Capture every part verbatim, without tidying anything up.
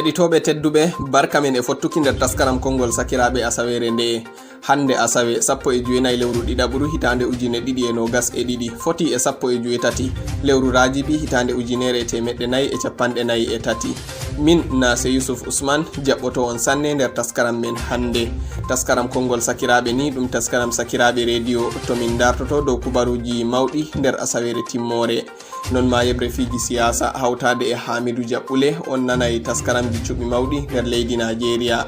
Heɗitooɓe tedduɓe, barka men e fottuki nder taskaram konngol sakiraaɓe asaweere nde. Hannde asawe, sappo e jeenayi lewru ɗiɗaɓuru hitaande ujine ɗiɗi e noogas e ɗiɗi, foti e sappo e jeetati lewru raajibi hitaande ujineere e teemeɗɗe nayi e capanɗe nayi e tati. Min Naase Yusuf Usman jaɓɓoto on sanne nder taskaram men hannde. Taskaram konngol sakiraaɓe ni ɗum taskaram sakiraaɓe rediyo to min dartoto dow kubaruuji mawɗi nder asaweere timmoore. Non ma yeɓre fiiji siyaasa hawtaade e Haamidu Jaɓɓule, on nanay taskaramji cuɓi mawɗi nder leydi Naajeeriya.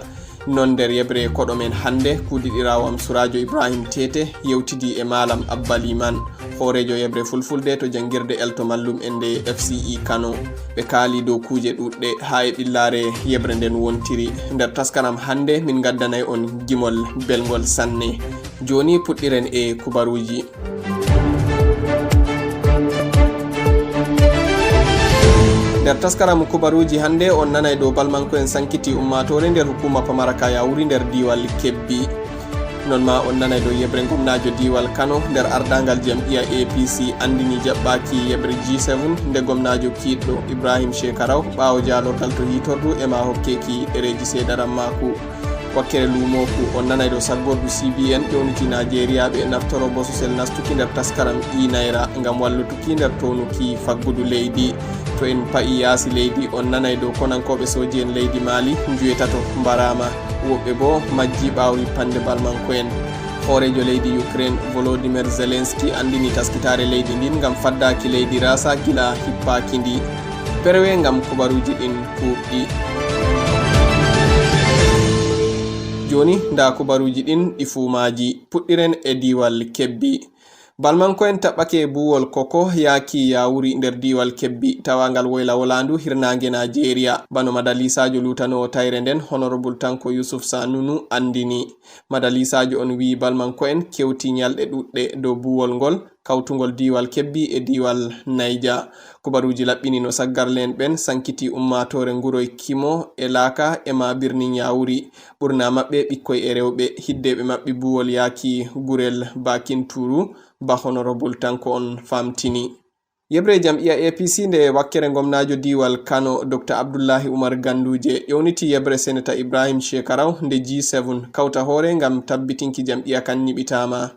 Non nder yeɓre koɗo men hannde, kuudiɗiraawo am Suraajo Ibrahim Teete yewtidi e Maalam Abba Liman, hooreejo yeɓre fulfulde to janngirde elto mallum en nde F C E Kano. Ɓe kaali dow kuuje ɗuuɗɗe haa e ɓillaare yeɓre nden wontiri. Nder taskaram hannde min ngaddanay on gimol belngol sanne. Jooni puɗɗiren e kubaruuji. Nder taskaram kubaruuji hannde on nanay dow balmanko en sankiti ummaatoore nder hukuma pamara ka Yawuri nder diiwal Kebbi. Non ma on nanay dow yeɓre gomnaajo diiwal Kano nder ardaangal jam'iya A P C anndini jaɓɓaaki yeɓre G seven nde gomnaajo kiiɗɗo Ibrahim Shekaraw ɓaawo jaalorgal to hiitordu e ma hokkeeki ɗereeji seedaram maaku. Wakkere luumooku, on nanay dow saggordu C B N ƴewniti Naajeeriyaaɓe naftoro bososel nastuki nder taskaram e Naira ngam wallutuki nder townuki faggudu leydi. To en pa'i yaasi leydi, on nanay dow konankooɓe sooji en leydi Mali njuye tato mbaraama. Woɓɓe boo majji ɓaawo rippande balmanko en. Hooreejo leydi Ukraine, Volodymyr Zelensky, anndini taskitaare leydi ndin ngam faddaaki leydi Raasa gila hippaaki ndi. Perewe ngam kubaruuji ɗin kuuɓɗi. Jooni, ndaa kubaruuji ɗin ɗi fuu maaji. Puɗɗiren e diiwal Kebbi. Balmanko'en taɓɓake buuwol koko yaaki Yawuri nder diiwal Kebbi, tawaangal woyla wolaandu hirnaange Naajeeriya. Bano madalisaajo luutanoowo tayre nden, Honorable Tanko Yusuf Sanunu, anndini. Madalisaajo on wi'i balmanko'en kewti nyalɗe ɗuuɗɗe dow buuwol ngol, kawtungol diiwal Kebbi e diiwal Nayja. Kubaruuji laɓɓini no saggarle'en ɓen sankiti ummaatoore nguroy Kimo e Laaka e ma birnin Yawuri. Ɓurna maɓɓe ɓikkoy e rewɓe. Hidde ɓe maɓɓi buuwol yaaki gurel Bakin Turu, ba Honorable Tanko on famtini. Yeɓre jam'iya A P C nde wakkere ngomnaajo diiwal Kano, Dokta Abdullahi Umar Ganduje, ƴewniti yeɓre Seneta Ibrahim Shekaraw nde G seven kawta hoore ngam tabbitinki jam'iya kan niɓitaama.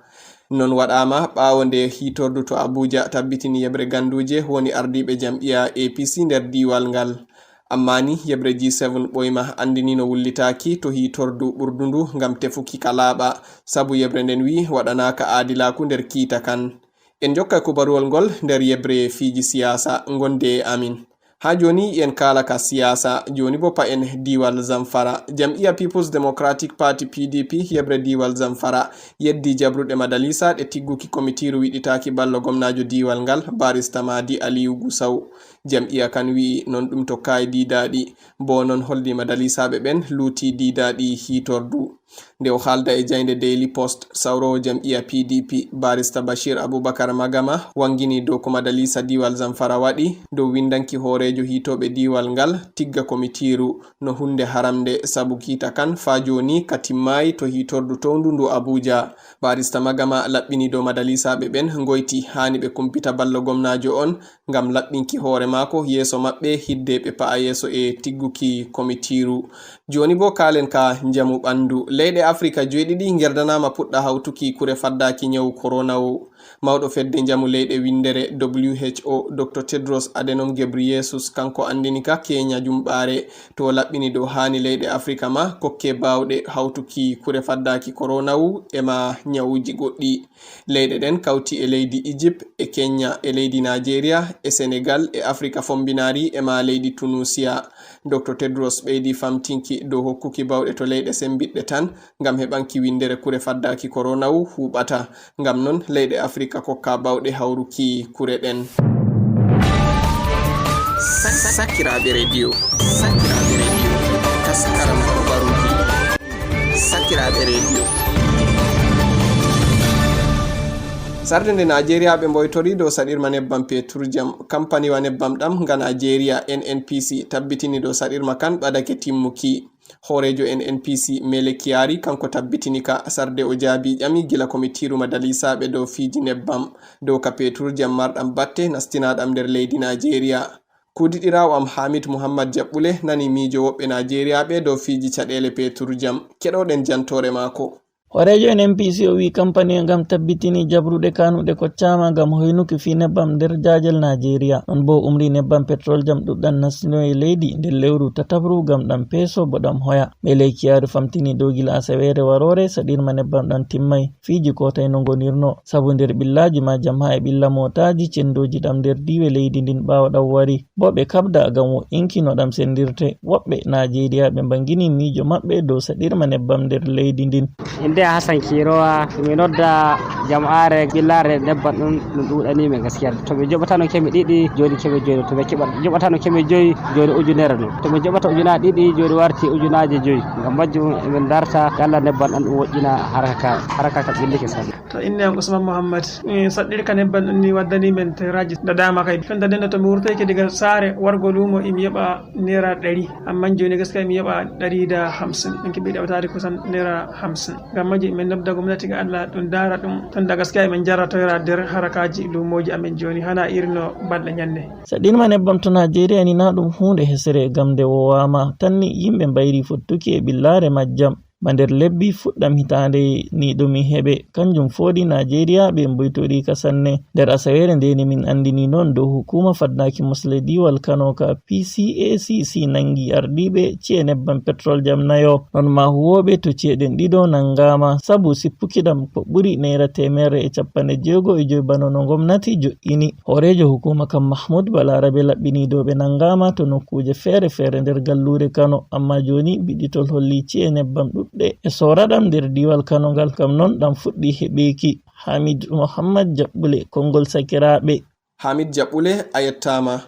Non waɗaama ɓaawo nde hiitordu to Abuja tabbitini yeɓre Ganduje woni ardiiɓe jam'iya A P C nder diiwal ngal. Amma ni, yeɓre G seven ɓoyma anndinino wullitaaki to hiitordu ɓurdundu ngam tefuki ka laaɓa, sabu yeɓre nden wi'i waɗanaaka aadilaaku nder kiita kan. En jokka kubaruwol ngol nder yeɓre fiiji siyaasa, ngonde e amin. Haa jooni en kaala ka siyaasa, jooni bo pa'en diiwal Zamfara. Jam'iya People's Democratic Party, P D P, yeɓre diiwal Zamfara yeddi jabruɗe madalisa ɗe tigguki komitiiru wiɗitaaki ballo gomnaajo diiwal ngal, Barista Madi Aliyu Gusau. Jam'iya kan wi'i non ɗum tokkaayi diidaaɗi, bo non holdi madalisaaɓe ɓen luuti diidaaɗi hiitordu. Nde o haalda e jaynde Daily Post, sawroowo jam'iya P D P, Barista Bashir Abubakar Magama, wangini dow ko madalisa diiwal Zamfara waɗi dow windanki hooreejo hiitooɓe diiwal ngal tigga komitiiru no hunde haramnde, sabu kiita kan faa jooni ka timmaayi to hiitordu towndu ndu Abuja. Barista Magama laɓɓini dow madalisaaɓe ɓen ngoyti haani ɓe kumpita ballo gomnaajo on ngam laɓɓinki hoore maako yeeso maɓɓe hidde ɓe pa'a yeeso e tigguki komitiiru. Jooni boo kaalen ka njamu ɓandu. Leyɗe Afrika joweɗiɗi ngerdanaama puɗɗa hawtuki kure faddaaki nyawu korona o. Mawɗo fedde njamu leyɗe winndere W H O, Doktor Tedros Adhanom Ghebreyesus, kanko anndini ka Kenya jumɓaare to o laɓɓini dow haani leyɗe Afrika ma kokke baawɗe hawtuki kure faddaaki korona o e ma nyawuuji goɗɗi. Leyɗe ɗen kawti e leydi Egypt, e Kenya, e leydi Nigeria, e Senegal, e Afrika Fombinaari, e ma leydi Tunusiya. Doktor Tedros ɓeydi famtinki dow hokkuki bawɗe to leyɗe sembiɗɗe tan ngam heɓanki winndere kure faddaaki korona o huuɓata. Ngam non, leyɗe Afrika kokka bawɗe hawruki kure ɗen. Sa-, sakiraaɓe rediyo, sakiraaɓe rediyo, taskaram kubaruuji. Sakiraaɓe rediyo. Sarde nde Naajeeriyaaɓe mboytori dow saɗirma nebbam peturjam, kampaniwa nebbam ɗam nga Naajeeriya, N N P C, tabbitini dow saɗirma kan ɓadake timmuki. Hooreejo N N P C, Mele Kyari, kanko tabbitini ka sarde o jaabi ƴami gila komitiiru madalisaaɓe dow fiiji nebbam, dow ka peturjam marɗam batte nastinaɗam nder leydi Naajeeriya. Kuudiɗiraawo am Hamid Muhammad Jaɓɓule nani miijo woɓɓe Naajeeriyaaɓe dow fiiji caɗeele peetur jam. Keɗoɗen jantoore maako. Hooreejo en M P C o wiyi kampaniyel ngam tabbitini jabruɗe kanuɗe koccaama ngam hoynuki fii nebbam nder jaajel Naajeeriya. Non boo umri nebbam petrol jam ɗuɗɗam nastino e leydi nder lewru tatabru ngam ɗam peeso bo ɗam hoya. Ɓe ley kiyaaru famtini dow gila asaweere waroore saɗirma nebbam ɗam timmay. Fiiji ko tawi no ngonirno, sabu nder ɓillaaji ma jam haa e ɓilla mootaaji cendooji ɗam nder diiwe leydi ndin ɓaawo ɗam wari. Bo ɓe kabda ngam wo'inki no ɗam sendirte. Woɓɓe Naajeeriyaaɓe mbangini miijo maɓɓe dow saɗirma nebbam nder leydi ndin. Innde am Hasan Kiirowa, mi nodda jama'aare ɓillaare nebbam ɗum, ɗum ɗuuɗanii min gaskiya. To mi joɓatano keme ɗiɗi, jooni keme joyi. To mi keɓa-, joɓatano keme joyi, jooni ujunere ɗum. To mi joɓata ujunaaje ɗiɗi, jooni warti ujunaaje joyi. Ngam majjum emin darta, yalla nebbam ɗam ɗum woƴƴina haraka ka, haraka ka ɓillike sanne. To inne am Usman Muhammad, eh, saɗɗirka nebbam ɗum ni waddani men teeraaji da dama kay. Fenda den to mi wurtayke diga saare wargo luumo, emi yoɓa naira ɗari. Ammaa jooni gaskiya emi yoɓa ɗari da hamsin. Min keɓi ɗaɓɓataade kusan naira hamsin. Ngam majjum min nodda gomnati ga Allah ɗum daara ɗum. Tunda gaskiya emin jarratoyra nder harakaaji luumooji amin jooni, hana irin no balɗe nyande. Saɗirma nebbam to Naajeeriya ni na ɗum huunde hesere ngam nde wowaama. Tan ni yimɓe mbayri fottuki e ɓillaare majjam. Ba nder lebbi fuɗɗam hitaande ni ɗo mi heɓe, kanjum fooɗi Naajeeriyaaɓe mboytori ka sanne. Nder asaweere nde ni min anndini noon dow hukuuma faddaaki mosle diiwal Kano ka P C A C C nanngi ardiiɓe ci'e nebbam petrol jam nayo. Non ma huwooɓe to ci'e ɗen ɗiɗo nanngaama sabu sippuki ɗam ko ɓuri naira teemerre e capanɗe jeego e joy bano no ngomnati jo'ini. Hooreejo hukuuma kan Mahmud Balarabe laɓɓini dow ɓe nanngaama to nokkuuje feere-feere nder galluure Kano, ammaa jooni biɗitol holli ci'e nebbam ɗuɗɗe e sooraɗam nder diiwal Kano ngal kam non ɗam fuɗɗi heɓeeki. Hamid Muhammad Jaɓɓule, konngol sakiraaɓe. Hamid Jaɓɓule, a yettaama.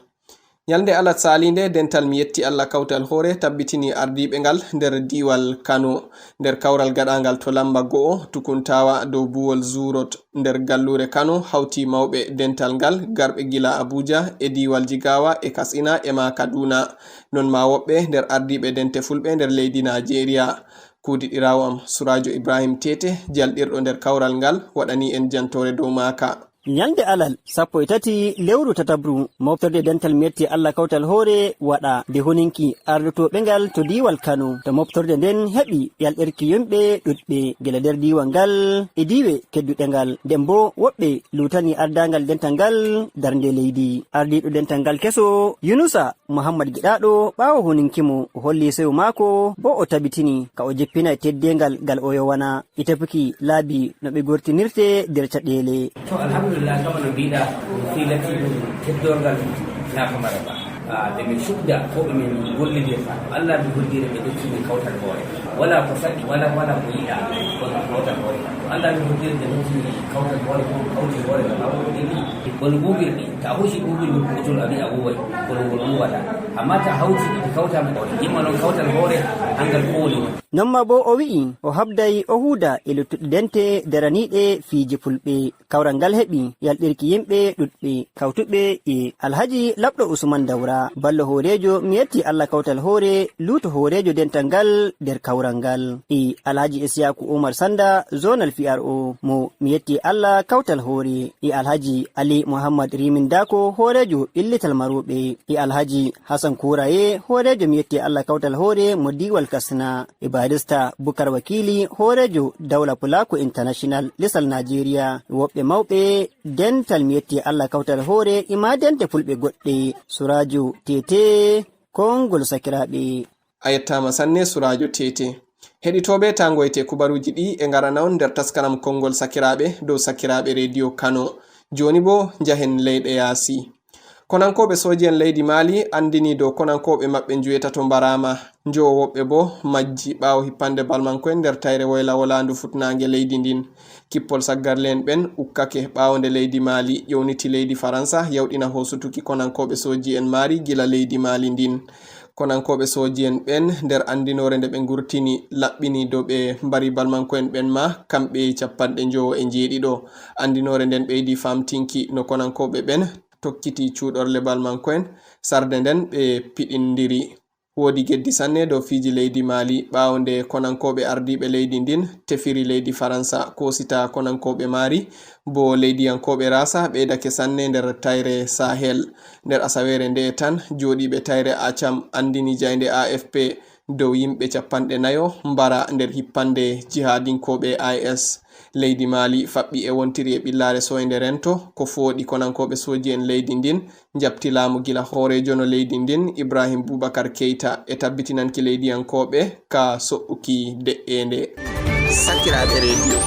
Ñalnde alat saaliinde, dental Mi Yetti Allah Kawtal Hoore tabbitini ardiiɓe ngal nder diiwal Kano. Nder kawral gaɗaangal to lamba go'o Tukuntawa dow Buwol Zurot nder galluure Kano hawti mawɓe dental ngal garɓe gila Abuja e diiwal Jigawa e Katsina e ma Kaduna. Non ma woɓɓe nder ardiiɓe dente fulɓe nder leydi Naajeeriya. Kuudiɗiraawo am Suraajo Ibrahim Tete, jalɗirɗo nder kawral ngal, waɗani en jantoore dow maaka. Ñalnde alal, sappo e tati lewru tatabru, moftorde dental Mi Yetti Allah Kawtal Hoore waɗa nde huninki ardotooɓe ngal to diiwal Kano. To moftorde nden heɓi yalɗirki yimɓe ɗuɗɓe gila nder diiwal ngal e diiwe kedduɗe ngal. Nden boo woɓɓe luutani ardaangal dental ngal darnde leydi. Ardiiɗo dental ngal keso, Yunusa Muhammad Giɗaaɗo, ɓaawo huninki mo, o holli seyo maako, boo o tabitini ka o jippinay teddeengal ngal o yowana. E tefuki laabi no ɓe gortinirte nder caɗeele. To, alhamdulillah, kama no mbiɗa, ɗum fii latti ɗum teddorgal na ko mara ba. Ah, ɓe min sukda ko ɓe min gollidirta. Allah mi hollire ɓe dokki min kawtal hoore. Wala ko saɗi, wala, wala ko yiɗa, ko ɗum kawtal hoore. Allah mi hollire ɓe dokki min kawtal hoore, ko ɗum kawti hoore, no ɓaawo ko ɗiɗi. Kono ɓuuɓirɗi, ta a hosi ɓuuɓirɗi ko tun a wi'a wuway, kono ngol wuwata. Amma ta a hawti ɗi kawtama, yimma noon kawtal hoore, hangal ko woni. Non ma boo o wi'i, o habday o huuda e luttuɗe dente daraniiɗe fiiji fulɓe. Kawral ngal heɓi yalɗirki yimɓe ɗuɗɓe kawtuɓe e Alhaji Laɓɗo Usman Dawra, ballo hooreejo Mi Yetti Allah Kawtal Hoore, luuto hooreejo dental ngal nder kawral ngal. E Alhaji Isiyaaku Umar Sanda, zonal P R O, mo Mi Yetti Allah Kawtal Hoore. E Alhaji Ali Muhammad Rimin Dako, hooreejo ɓillital marooɓe. E Alhaji Hassan Kuraye, hooreejo Mi Yetti Allah Kawtal Hoore mo diiwal Katsina. E Barista Bukar Wakili, hooreejo Dawla Pulaaku International, lisal Naajeeriya. Woɓɓe mawɓe dental Mi Yetti Allah Kawtal Hoore, e ma dente fulɓe goɗɗe. Suraajo Tete, konngol sakiraaɓe. A yettaama sanne, Suraajo Tete. Heɗitooɓe, taa ngoyte, kubaruuji ɗi e ngarana on nder taskaram konngol sakiraaɓe dow sakiraaɓe Rediyo Kano. Jooni boo, njahen leyɗe yaasi. Konankooɓe sooji'en leydi Maali anndini dow konankooɓe maɓɓe njuwetato mbaraama. Njowo woɓɓe boo majji ɓaawo hippande balmanko'en nder tayre woyla wolaandu fuɗnaange leydi ndin. Kippol saggarle'en ɓen ukkake ɓaawo nde leydi Maali ƴowniti leydi Faransa yawɗina hoosutuki konankooɓe sooji'en maari gila leydi Maali ndin. Konankooɓe sooji'en ɓen nder anndinoore nde ɓe ngurtini laɓɓini dow ɓe mbari balmanko'en ɓen ma kamɓe cappanɗe njowo e njeeɗiɗo. Anndinoore nden ɓeydi famtinki no konankooɓe ɓen tokkiti cuuɗorle balmanko'en sarde nden ɓe piɗindiri. Woodi geddi sanne dow fiiji leydi Maali, ɓaawo nde konankooɓe ardiiɓe leydi ndin tefiri leydi Faransa, koosita konankooɓe maari, bo leydiyankooɓe Raasa ɓeydake sanne nder tayre Sahel. Nder asaweere nde'e tan, jooɗiiɓe tayre Acam andini jaynde A F P dow yimɓe cappanɗe nayo mbara nder hippande jihaadinkooɓe I S. Leydi Maali faɓɓi e wontiri e ɓillaare soynde rento, ko fooɗi konankooɓe sooji'en leydi ndin njaɓti laamu gila hooreejono leydi ndin, Ibrahim Boubacar Keita, e tabbitinanki leydiyankooɓe ka so'uki de'eende. Sakiraaɓe rediyo.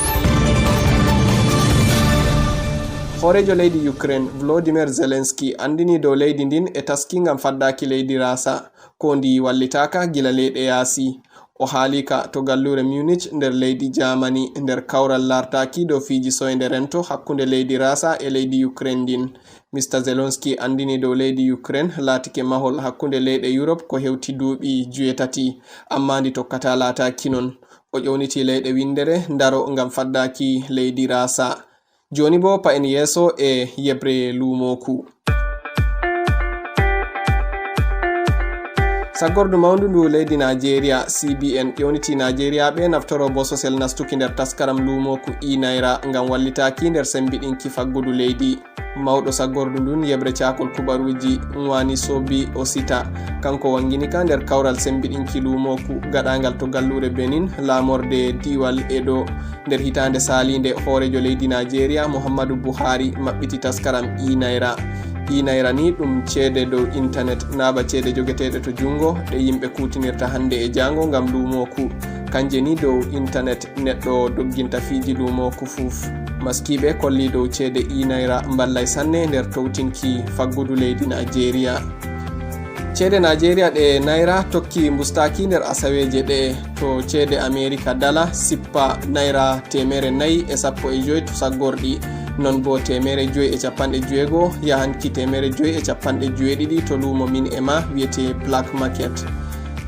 Hooreejo leydi Ukraine, Volodymyr Zelensky, andini dow leydi ndin e taski ngam faddaaki leydi Raasa, ko ndi wallitaaka gila leyɗe yaasi. O haali ka to galluure Munich nder leydi Germany, nder kawral lartaaki dow fiiji soynde rento hakkunde leydi Raasa e leydi Ukraine ndin. Mister Zelensky andini dow leydi Ukraine laatike mahol hakkunde leyɗe Europe ko hewti duuɓi joweetati, amma ndi tokkata laataaki non. O ƴewniti leyɗe windere ndaro ngam faddaaki leydi Raasa. Jooni bo, pa'en yeeso e yeɓre luumooku. Saggordu mawndu ndu leydi Najeriya, C B N, ƴewniti Najeriyaaɓe naftoro bososel nastuki nder taskaram luumooku e-naira ngam wallitaaki nder sembiɗinki faggudu leydi. Mawɗo saggordu ndun, yeɓre caakol kubaruuji, Nwani Sobi Osita, kanko wangini ka nder kawral sembiɗinki luumooku gaɗaangal to galluure Benin, laamorde diiwal Edo. Nder hitaande saaliinde, hooreejo leydi Najeriya, Muhammadu Buhari, maɓɓiti taskaram e-naira. E-naira ni ɗum ceede dow intanet, naa ba ceede jogeteeɗe to junngo, ɗe yimɓe kuutinirta hannde e jaango ngam luumooku. Kanje ni dow intanet neɗɗo dogginta fiiji luumooku fuf. Maskiiɓe kolli dow ceede e-naira mballay sanne nder towtinki faggudu leydi Najeriya. Ceede Najeriya ɗe naira tokki mbustaaki nder asaweeje ɗe'e. To ceede Amerika dala, sippa naira teemere nayi e sappo e jowi to saggorɗi, non bo teemere jowi e capanɗe joweego yahanki teemere jowi e capanɗe joweeɗiɗi to luumo Min e Ma wi'ete Black Market.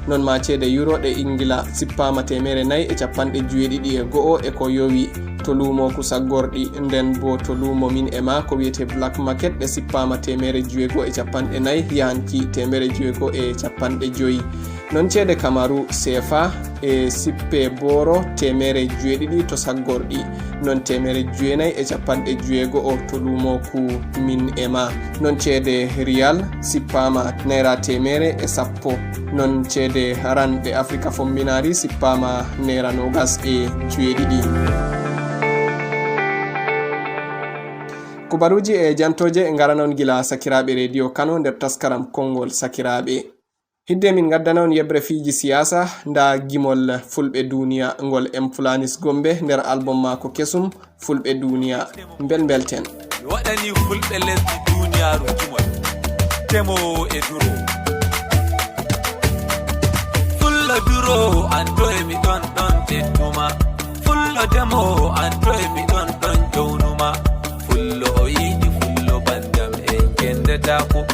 Non ma ceede euro ɗe Ingila sippaama teemere nayi e capanɗe joweeɗiɗi e go'o e ko yowi to luumooku saggorɗi, nden bo to luumo Min e Ma ko wi'ete Black Market ɗe sippaama teemere joweego e capanɗe nayi yahanki teemere joweego e capanɗe jowi. Non ceede Kamaru, seefa, e sippe booro teemere joweeɗiɗi to saggorɗi, non teemere jowenayi e capanɗe joweego'o to luumooku Min e Ma. Non ceede riyal sippaama naira teemere e sappo. Non ceede ranɗe Afrika Fombinaari sippaama naira noogas e joweeɗiɗi. Kubaruuji e jantooje ngaranon gila sakiraaɓe Rediyo Kano nder taskaram Konngol Sakiraaɓe. Hidde min ngaddana on yeɓre fiiji siyaasa, ndaa gimol Fulɓe Duuniya ngol M Fulanis Gombe nder album maako kesum, Fulɓe Duuniya. Mbelmbelten. Mi waɗani Fulɓe lesdi duuniyaaru gimol, demoowo e duroowo. Fullo duroowo, an toye mi ɗon ɗon tedduma. Fullo demoowo, an toye mi ɗon ɗon jownuma. Fullo o yiɗi, fullo banndam en kendataako.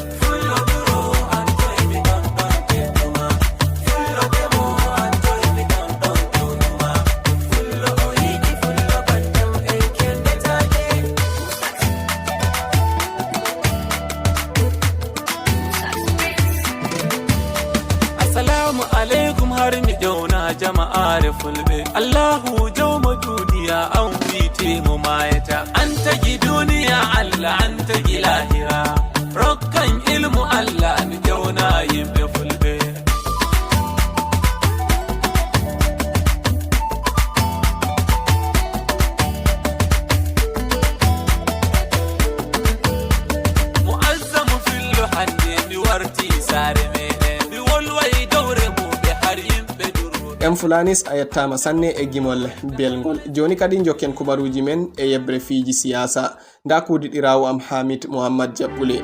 Asalaamu aleykum, har mi ƴewna jama'aare Fulɓe. Allahu jawmo duuniya, an wi'ete mo maayata. An tagi duuniya, Allah an tagi laahira. Rokkan ilmu Allah, mi ƴewna yimɓe Fulɓe. Mu'azzamu Fillo, hannde mi warti saare meɗen. Mi wolway dow remooɓe har yimɓe durooɓe. M Fulanis, a yettaama sanne e gimol belngol. Jooni kadi njokken kubaruuji men e yeɓre fiiji siyaasa. Ndaa kuudiɗiraawo am Hamid Mohammad Jaɓɓule.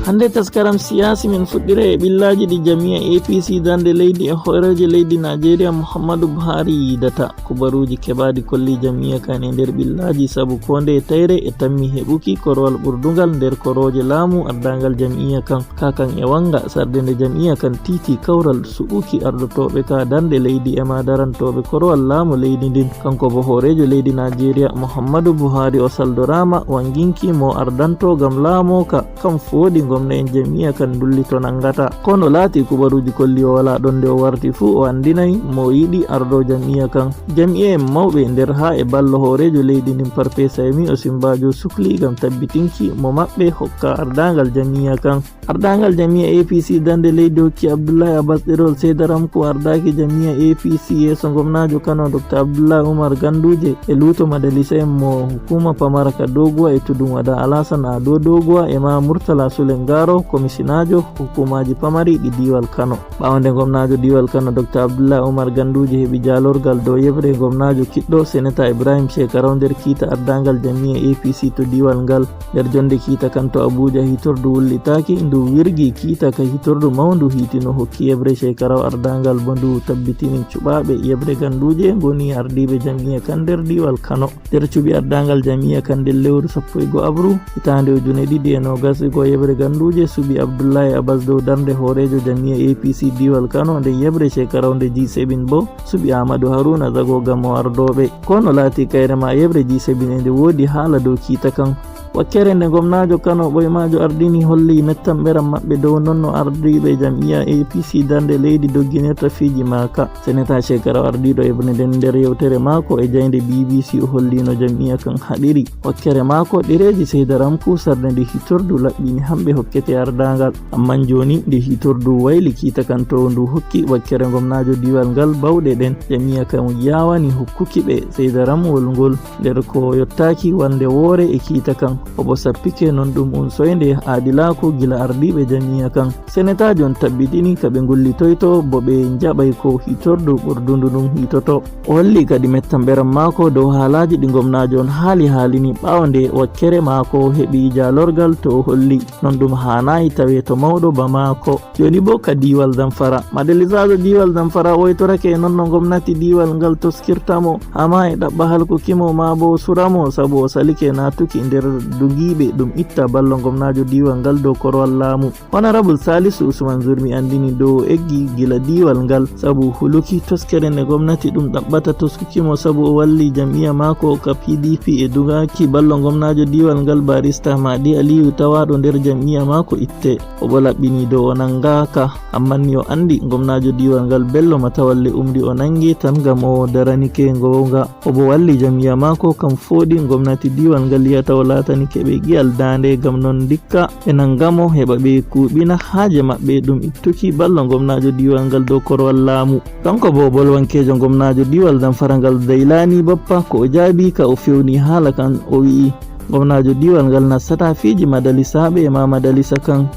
Hannde taskaram siyaasi men fuɗɗira e ɓillaaji ɗi jamiya A P C darnde leydi e hooreejo leydi Najeriya Muhammadu Buhari yiidata. Kubaruuji keɓaaɗi kolli jamiya kan e nder ɓillaaji sabu ko nde tayre e tammi heɓuki korowal ɓurdungal nder korooje laamu ardaangal jamiya kan. Ka kan e wanga sarde nde jamiya kan tiiti kawral suɓuki ardotooɓe ka darnde leydi e ma darantooɓe korowal laamu leydi ndin. Kanko bo hooreejo leydi Najeriya Muhammadu Buhari o saldoraama wanginki mo ardanto gam laamoo ka. Kam fooɗi gomna en jamiya kan dullito nangata. Kono laati kubaruuji kolli o walaa ɗon nde o warti fuu o anndinay mo yiɗi ardo jamiya kan. Jamiya en mawɓe nder haa e ballo hooreejo leydi ndin Parfesa Yemi Osinbajo sukli gam tabbitinki mo maɓɓe hokka ardaangal jamiya kan. Ardaangal jamiya A P C darnde leydi hokki Abdullahi Abbas ɗerewol seydaram ko ardaaki jamiya A P C yeeso gomnaajo Kano Doctor Abdullahi Umar Ganduje e luuto madalisa en mo hukuma pamara ka Doguwa e Tudun Wada Alasan Ado Doguwa e ma Murtala Sulengaro komisinaajo hukumaaji pamari ɗi diiwal Kano. Ɓaawo nde gomnaajo diiwal Kano Doctor Abdullahi Umar Ganduje heɓi jaalorgal dow yeɓre gomnaajo kiɗɗo seneta Ibrahim Shekaraw nder kiita ardaangal jamiya A P C to diiwal ngal. Nder jonde kiita kan to Abuja hitordu wullitaaki, ndu wirgi kiita ka hitordu mawndu hiitino hokki yeɓre Shekaraw ardaangal bo ndu tabbitini cuɓaaɓe yeɓre Ganduje ngoni ardiiɓe jamiya kan nder diiwal Kano. Nder cuɓi ardaangal jamiya kan nder lewru sappo e go abru, hitaande ujune ɗiɗi e noogas e go yeɓre Ganduje suɓi Abdullahi Abbas dow darnde hooreejo jamiya A P C diiwal Kano, nde yeɓre Shekaraw nde G seven bo suɓi Amadou Haruna Zago gam o ardooɓe. Kono laati kayre ma yeɓre G seven e nde woodi haala dow kiita kan. Wakkere nde gomnaajo Kano ɓoymaajo ardini holli mettamɓeram maɓɓe dow non no ardiiɓe jam'iya A P C darnde leydi dogginirta fiiji maaka. Seneta Shekaraw ardiiɗo yeɓre nden nder yewtere maako e jaynde B B C o holli no jam'iya kan haɗiri. Wakkere maako ɗereeji seydaram kusarde nde hitordu laɓɓini hamɓe hokkete ardaangal. Amman jooni nde hitordu wayli kiita kan to ndu hokki wakkere gomnaajo diiwal ngal bawɗe ɗen. Jam'iya kan yawani hokkuki ɓe seydaramwol ngol nder ko yottaaki wande woore e kiita kan. Obo sappike non ɗum un soynde aadilaaku gila ardiiɓe jam'iya kan. Senetaajo on tabbitini ka ɓe ngullitoyto bo ɓe njaɓay ko hitordu ɓurdundu ndun hiitoto. O holli kadi mettamɓeram maako dow haalaaji ɗi gomnaajo on haali haalini ɓaawo nde wakkere maako heɓi jaalorgal to o holli non ɗum haanaayi tawe to mawɗo ba maako. Jooni bo ka diiwal Zamfara. Madalisaajo diiwal Zamfara woytorake e non no gomnati diiwal ngal toskirta mo, haa ma e ɗaɓɓa halkuki mo maa bo sura mo sabu o salike naatuki nder dugiiɓe ɗum itta ballo gomnaajo diiwal ngal dow korowal laamu. Honorable Salisu Usman Zurmi andini dow o eggi gila diiwal ngal sabu huluki toskere nde gomnati ɗum ɗaɓɓata toskuki mo sabu o walli jam'iya maako ka P D P e dugaaki ballo gomnaajo diiwal ngal barista Madi Aliyu tawaaɗo nder jam'iya maako itte. Obo laɓɓini dow o nangaaka, amman ni o andi gomnaajo diiwal ngal bello ma tawalle umri o nangi tan ngam o daranike ngoonga. Obo walli jam'iya maako kam fooɗi gomnati diiwal ngal yiyata o laatanike ɓe gi'al daande ngam non ndikka ɓe nanga mo heɓa ɓe kuuɓina haaje maɓɓe ɗum ittuki ballo gomnaajo diiwal ngal dow korowal laamu. Kanko bo bolwankeejo gomnaajo diiwal Zamfara ngal Daylani Bappa ko o jaabi ka o fewni haala kan o wi'i gomnaajo diiwal ngal nassata fiiji madalisaaɓe e ma madalisa kan.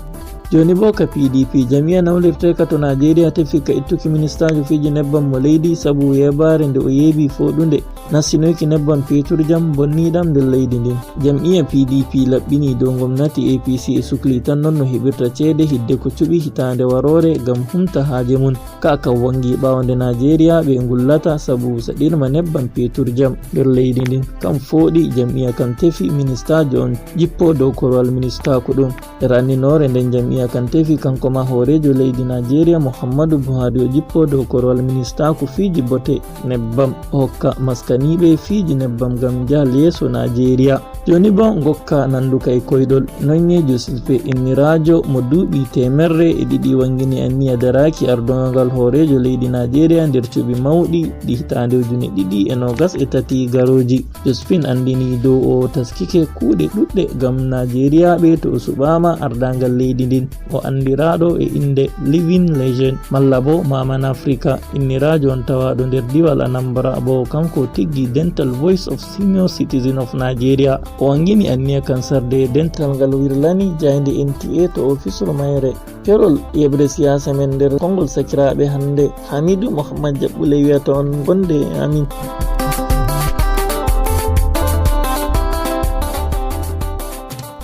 Jooni bo ka P D P, jam'iya nawlirteeka to Najeriya tefi ka ittuki ministaajo fiiji nebbam mo leydi sabu yeebaare nde o yeebi fooɗunde. Nassinoyki nebbam peeturjam bonniiɗam nder leydi ndin. Jam'iya P D P laɓɓini dow gomnati A P C e sukli tan non no heɓirta ceede hidde ko cuɓi hitaande waroore ngam humta haaje mun. Ka kan wangi ɓaawo nde Najeriya ɓe ngullata sabu saɗirma nebbam peeturjam nder leydi ndin. Kam fooɗi jam'iya kan tefi ministaajo on jippo dow korowal ministaaku ɗum. Nder anninoore nden jam'iya kan tefi kanko ma hooreejo leydi Najeriya Muhammadu Buhari o jippo dow korowal ministaaku fiiji bote nebbam. O hokka maskaniiɓe fiiji nebbam ngam jahal yeeso Najeriya. Jooni bo gokka nanduka e koyɗol. Nonye Joseph inniraajo mo duuɓi teemerre e ɗiɗi wangini anniya daraaki ardongal hooreejo leydi Najeriya nder cuɓi mawɗi ɗi hitaande ujune ɗiɗi e noogas e tati garooji. Josephine andini dow o taskike kuuɗe ɗuɗɗe ngam Najeriyaaɓe to o suɓaama ardaangal leydi ndin. O andiraaɗo e innde Living Legend malla bo Maman Africa. Inniraajo on tawaaɗo nder diiwal Anambra bo kanko tiggi dental Voice of Senior Citizen of Nigeria. O wangini anniya kan sarde dental ngal wirlani jaaynde N T A to ofisru mayre. Kerol yeɓre siyaasa men nder konngol sakiraaɓe hannde, Hamidu Muhammad Jaɓɓule wiyata on bonde e amin.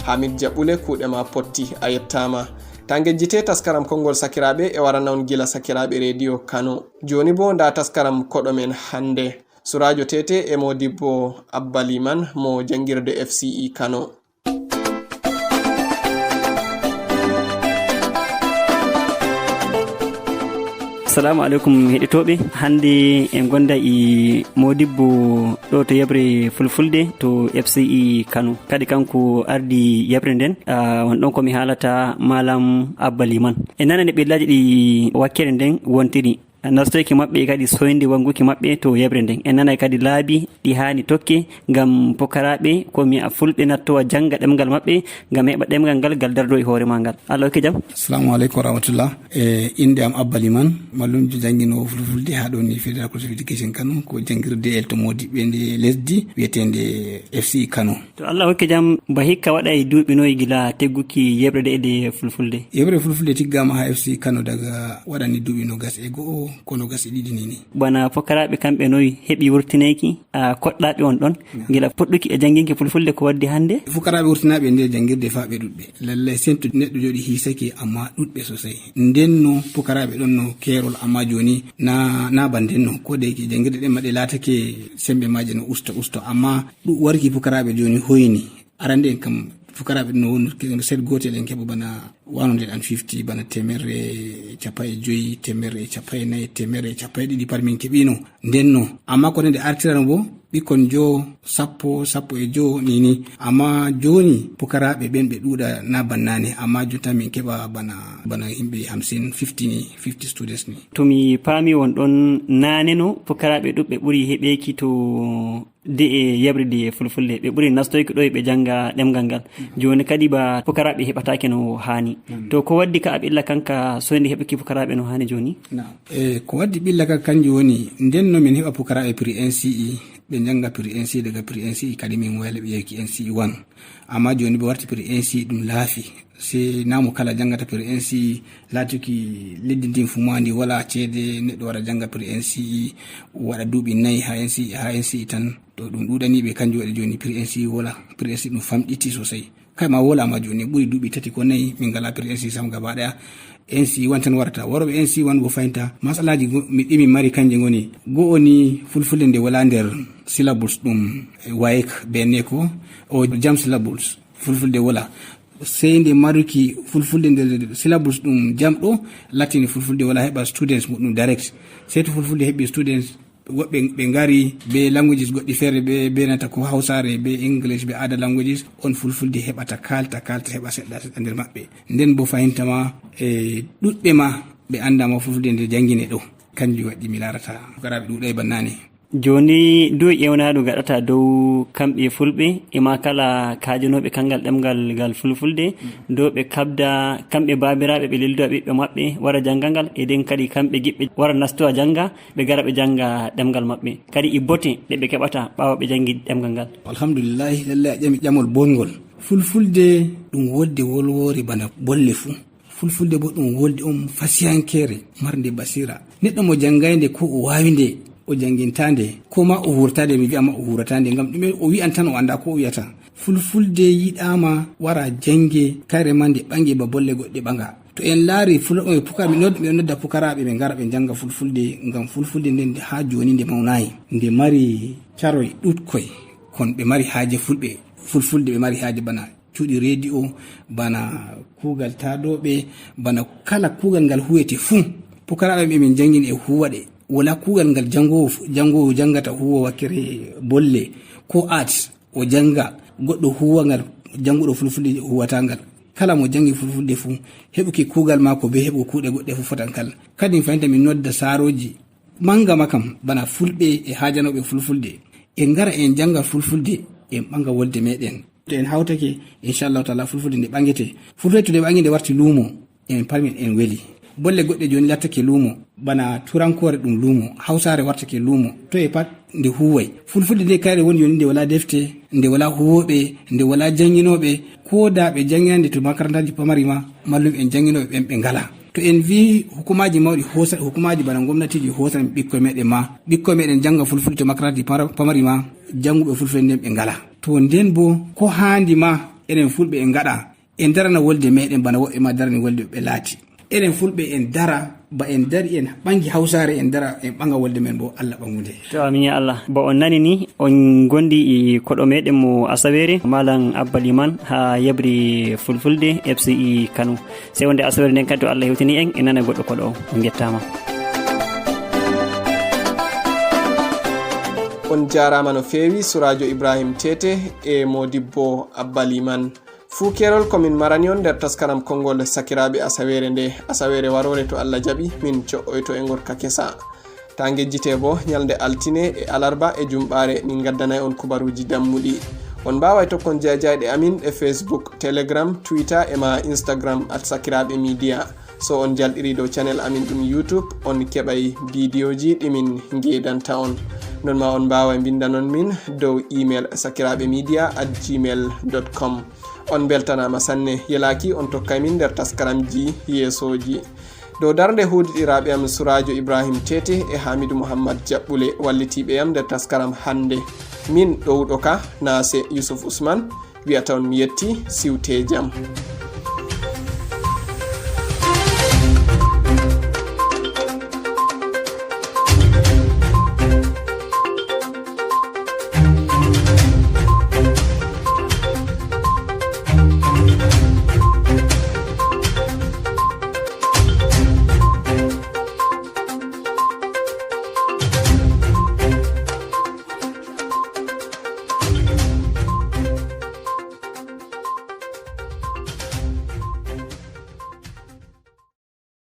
Hamid Jaɓɓule, kuuɗe ma potti, a yettaama. Ta ngejjite, taskaram Konngol Sakiraaɓe e warana on gila sakiraaɓe Rediyo Kano. Jooni boo, ndaa taskaram Koɗo men hannde. Suraajo Tete e Moodibbo Abba Liman mo janngirde F C E Kano. Assalamu alaikum, heɗitooɓe. Hannde en gonda e Moodibbo ɗo to yeɓre Fulfulde to F C E Kano. Kadi kanko ardi yeɓre nden, ah, on ɗon ko mi haalata Malam Abba Liman. En nanani ɓeydaaji ɗi wakkere nden wontiri. Nastoyki maɓɓe kadi soyde wannguki maɓɓe to yeɓre nden. En nanay kadi laabi ɗi haani tokke ngam pukaraaɓe, ko mi a fulɓe nattowa jannga ɗemngal maɓɓe ngam heɓa ɗemngal ngal, ngal dardo e hoore ma ngal. Allah hokke jam. Assalamu alaikum warahmatullah. E innde am Abba Liman, mallumjo jannginoowo Fulfulde haa ɗo ni Federal College of Education Kano, ko janngirde D L to moodiɓɓe nde lesdi wiyeteende F C E Kano. To Allah hokke jam, ba hikka waɗa e duuɓi noy gila tegguki yeɓre ɗe e Fulfulde? Yeɓre Fulfulde tiggaama haa F C E Kano daga waɗani duuɓi nogas e go'o, ko nogas e ɗiɗi ni ni. Bana pukaraaɓe kamɓe noy heɓi wurtineyki, a koɗɗaaɓe on ɗon, gila puɗɗuki e jannginki Fulfulde ko waddi hannde? Pukaraaɓe wurtinaaɓe e nder janngirde faa ɓe ɗuɗɓe. Lallay, sentu neɗɗo jooɗi hiisake, amma ɗuɗɓe sosay. Nden no pukaraaɓe ɗon no keerol, amma jooni na, na ban nden no. Ko de ke janngirde ɗen maɗe laatake sembe maaje no usto, usto, amma ɗum warki pukaraaɓe jooni hoyni. Arande en kam, pukaraaɓe ɗum no woni no set gootel en keɓa bana one hundred and fifty, bana temerre cappanɗe joyi, temerre cappanɗe nayi, temerre cappanɗe ɗiɗi par min keɓino. Nden no, amma ko nde artirano bo, ɓikkon jo, sappo, sappo e jo, ni ni. Amma jooni, pukaraaɓe ɓen ɓe ɗuuɗa na bannane, amma jonta min keɓa bana, bana yimɓe hamsin, fifty ni, fifty students ni. To mi paami won ɗon naane no, pukaraaɓe ɗuɗɓe ɓuri heɓeeki to de e yeɓre de Fulfulde. Ɓe ɓuri nastoyki ɗo e ɓe jannga ɗemngal ngal. Jooni kadi ba pukaraaɓe heɓataake no haani. To ko waddi ka a ɓilla kanka soyde heɓuki pukaraaɓe no haani jooni? Naam. E, ko waddi ɓilla ka kanjum woni, nden no min heɓa pukaraaɓe pre N C E, ɓe njannga pre N C E, daga pre N C E kadi min wayla ɓe yehi N C E one. Amma jooni ɓe warti pre N C E ɗum laafi. Se na mo kala janngata pre N C E, laatuki leddi ndin fu ma ndi wala ceede, neɗɗo wara jannga pre N C E, waɗa duuɓi nayi haa N C E, haa N C E tan. To ɗum ɗuuɗani ɓe, kanjum waɗi jooni pre N C E wala, pre N C E ɗum famɗiti sosai. Kay ma wala ma jooni ɓuri duuɓi tati ko nayi min ngala pre N C E sam gaba ɗaya. N C E one tan warata. Waroɓe N C E one bo fayinta. Masalaaji go-, mi, ɗi min mari kanje ngoni. Go'o ni Fulfulde nde wala nder syllabus ɗum, eh, wayek be neko. O jam syllabus. Fulfulde wala. Sey nde maruki Fulfulde nder syllabus ɗum jam ɗo, lattini Fulfulde wala heɓa students muɗum direct. Sey to Fulfulde heɓi students, woɓɓe ɓe ngari be languages goɗɗi feere, be, be nata ko Hausare, be English, be other languages, on Fulfulde heɓata kalta, kalta, heɓa seɗɗa, seɗɗa nder maɓɓe. Nden bo fahimta ma, e, ɗuɗɓe ma ɓe anda ma Fulfulde nde jangine ɗo. Kanjum waɗi mi larata pukaraaɓe ɗuuɗay bannane. Jooni, duwe ƴeewnaadu gaɗata dow kamɓe Fulɓe, e maa kala kaajanooɓe kanngal ɗemngal ngal Fulfulde, dow ɓe kaɓda kamɓe baabiraaɓe, ɓe leldowa ɓiɓɓe maɓɓe, wara jannga ngal, e nden kadi kamɓe giɗɓe wara nastowa jannga, ɓe ngara ɓe jannga ɗemngal maɓɓe. Kadi e bote ɗe ɓe keɓata ɓaawo ɓe janngi ɗemngal ngal. Alhamdulillahi, lallay a ƴami ƴamol bongol. Fulfulde ɗum wolde wolwoore bana bolle fuu. Fulfulde bo ɗum wolde on fasiyankeere, marnde basira. Neɗɗo mo janngay nde ko o waawi nde, o janngintaa nde, ko ma o wurtaa nde, mi wi'a ma o wurataa nde, ngam ɗume o wi'an tan o anndaa ko o wi'ata. Fulfulde yiɗaama wara jannge, kayre ma nde ɓange ba bolle goɗɗe ɓanga. To en laari fula-, eh, puka-, mi nod-, mi nodda pukaraaɓe ɓe ngara ɓe njannga Fulfulde, ngam Fulfulde nden nde haa jooni nde mawnaay. Nde mari caroy ɗuuɗkoy, kon ɓe mari haaje Fulɓe, Fulfulde ɓe mari haaje bana cuuɗi rediyo, bana kuugal taadooɓe, bana kala kuugal ngal huwete fuu. Pukaraaɓe ɓe min njanngini e huuwa ɗe. Wala kuugal ngal janngoowo fu-, janngoowo janngata huuwa wakkere bolle ko art o jannga, goɗɗo huuwa ngal, jannguɗo Fulfulde huwata ngal. Kala mo janngi Fulfulde fuu, heɓuki kuugal maako bee heɓugo kuuɗe goɗɗe fuu fotan kal. Kadi mi fahinta min nodda saarooji mannga ma kam, bana Fulɓe e haajanooɓe Fulfulde. En ngara en jannga Fulfulde, en ɓanga wolde meɗen. To en hawtake, inchallahu taala, Fulfulde nde ɓangete. Fulfulde to nde ɓangi nde warti luumo, en parmin en weli. Bolle goɗɗe jooni lattake luumo, bana turankoore ɗum luumo, hawsaare wartake luumo. To e pat nde huuway. Fulfulde nde kayre woni jooni nde walaa defte, nde walaa huuwooɓe, nde walaa jannginooɓe. Ko da ɓe janngina nde to makarantaaji pamari ma, mallum en jannginooɓe ɓen ɓe ngalaa. To en vi hukumaaji mawɗi hoosa-, hukumaaji bana ngomnatiiji hoosan ɓikkoy meɗen ma, ɓikkoy meɗen jannga Fulfulde to makarantaaji para-, pamari ma, jannguɓe Fulfulde nden ɓe ngalaa. To nden bo, ko haandi ma, Enen Fulɓe en ngaɗa, en darana wolde meɗen bana woɓɓe ma darani wolde ɓe laati. Enen Fulɓe en dara, ba en dari en ɓangi Hawsaare, en dara en ɓanga wolde men bo Allah ɓangude. To amin ya Allah. Ba on nani ni, on gondi e koɗo meɗen mo Asaweere, Malam Abba Liman ha Yabri Fulfulde F C I Kano. Sey wonde Asaweere nden kadi to Allah hewtini en, en nana goɗɗo koɗo on. On ngettama. On jaaraama no feewi, Suraajo Ibrahim Tete e Modibbo Abba Liman. Fuu keerol ko min marani on nder taskaram konngol sakiraaɓe asaweere nde, asaweere waroore to Allah jaɓi, min co'oyto e ngorka kesa. Ta ngejjite bo, ñalnde altine e alarba e jumɓaare, min ngaddanay on kubaruuji dammuɗi. On mbaaway tokkon jeejayɗe amin ɗe Facebook, Telegram, Twitter e ma Instagram at sakiraaɓe media. So on jalɗiri dow channel amin ɗum YouTube, on keɓay bidiyoji ɗi min ngeydanta on. Non ma on mbaaway mbindanon min dow email sakiraaɓe media at gmail dot com. On mbeltanaama sanne, yelaaki on tokkay min nder taskaramji yeesooji. Dow darnde huudiɗiraaɓe am Suraajo Ibrahim Tete e Hamidu Muhammad Jaɓɓule, wallitiiɓe am nder taskaram hannde. Min ɗowɗo ka, Naase Yusuf Usman, wi'ata on mi yetti, siwte jam.